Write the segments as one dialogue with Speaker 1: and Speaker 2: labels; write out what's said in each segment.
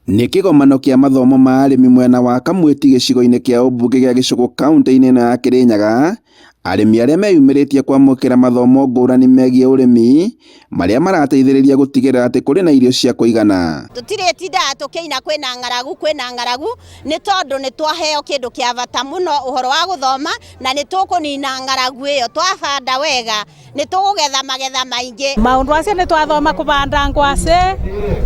Speaker 1: Nĩ kĩgomano kĩa mathomo ma arĩmi mwena wa Kamwĩti gĩcigo-inĩ kĩa ũmbunge gĩa Gĩcũgũ kauntĩ-inĩ ĩno ya Kĩrĩnyaga, arĩmi arĩa meyumĩrĩtie kwamũkĩra mathomo ngũrani megiĩ ũrĩmi marĩa marateithĩrĩria gũtigĩrĩra atĩ kũrĩ na irio cia kũigana.
Speaker 2: Tũtirĩtindaga tũkĩina kwĩna ng'aragu, kwĩna ng'aragu, nĩ tondũ nĩ twaheo kĩndũ kĩa bata mũno ũhoro wa gũthoma, na nĩ tũkũnina ng'aragu ĩyo. Twabanda wega nĩ tũkũgetha magetha maingĩ.
Speaker 3: Maũndũ acio nĩ twathoma kũbanda ngwacĩ,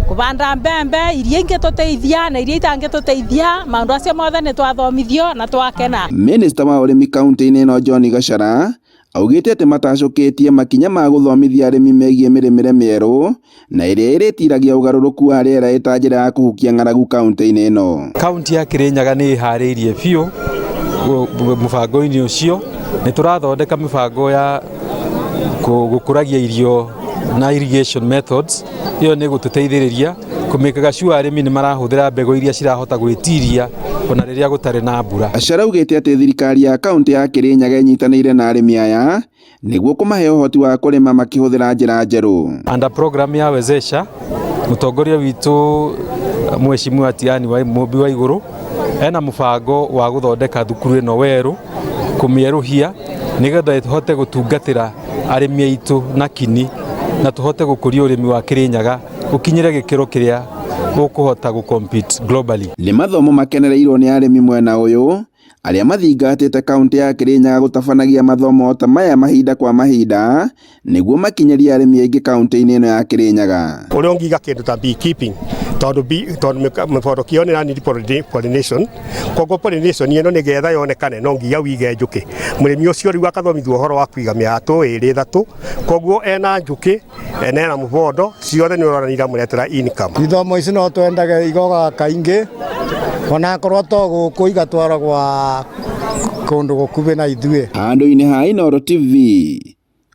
Speaker 3: kũbanda mbembe iria ingĩtũteithia na iria itangĩtũteithia, maũndũ acio mothe nĩ twathomithio na twakena.
Speaker 1: Minista wa ũrĩmi kauntĩ-inĩ ĩno John Gachara augĩte atĩ matacũkĩtie makinya ma gũthomithia arĩmi megiĩ mĩrĩmĩre mĩerũ na ĩrĩa ĩrĩtiragia ũgarũrũku wa rĩera ĩta njĩra ya kũhukia ng'aragu kauntĩ-inĩ ĩno.
Speaker 4: Kaunti ya Kirinyaga nĩ ĩharĩirie biũ mũbango-inĩ ũcio. Nĩ tũrathondeka mĩbango ya gũkũragia irio na irrigation methods. Ĩyo nĩ gũtũteithĩrĩria kũmĩkaga sure arĩmi nĩ marahũthĩra mbegũ iria cirahota gwĩtiria ona rĩrĩa gũtarĩ na mbura.
Speaker 1: Gachara augĩte atĩ thirikari ya kaunti ya Kirinyaga ĩnyitanĩire na arĩmi aya nĩguo kũmahe ũhoti wa kũrĩma makĩhũthĩra njĩra njerũ.
Speaker 4: Under program ya Wezesha, mũtongoria witũ Mheshimiwa Tiani wa Mũmbi wa Igũrũ ena mũbango wa gũthondeka thukuru ĩno werũ, kũmĩerũhia nĩgetha ĩhote gũtungatĩra arĩmi aitũ na kini na tũhote gũkũria ũrĩmi wa Kirinyaga ũkinyĩre gĩkĩro kĩrĩa ũkũhota gũ compete globally.
Speaker 1: Nĩ mathomo makenereirwo nĩ arĩmi mwena ũyũ arĩa mathingatĩte kaunti ya Kirinyaga gũtabanagia mathomo ta maya mahinda kwa mahinda nĩguo makinyĩrie arĩmi aingĩ kaunti-inĩ ĩno ya Kirinyaga.
Speaker 5: Ũrĩa ũngiga kĩndũ ta beekeeping, tondũ mĩboroki ĩyo nĩ need pollination, koguo pollination ĩno nĩgetha yonekane no nginya wige njũkĩ. Mũrĩmi ũcio rĩu akathomithio ũhoro wa kũiga mĩatũ ĩrĩ ĩthatũ, koguo ena njũkĩ ena mũbondo ciothe nĩ ũrona nĩ iramũretera income.
Speaker 6: Ithomo ici no twendage igokaga kaingĩ onakorwo to gũkũ igatwaragwo kũndũ gũkuhĩ na ithuĩ.
Speaker 1: Handũ-inĩ ha Inooro TV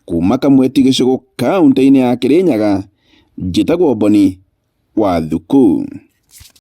Speaker 1: kuma Kamweti Gĩcũgũ kaunti-inĩ ya Kirinyaga, njĩtagwo Boni wa Thuku.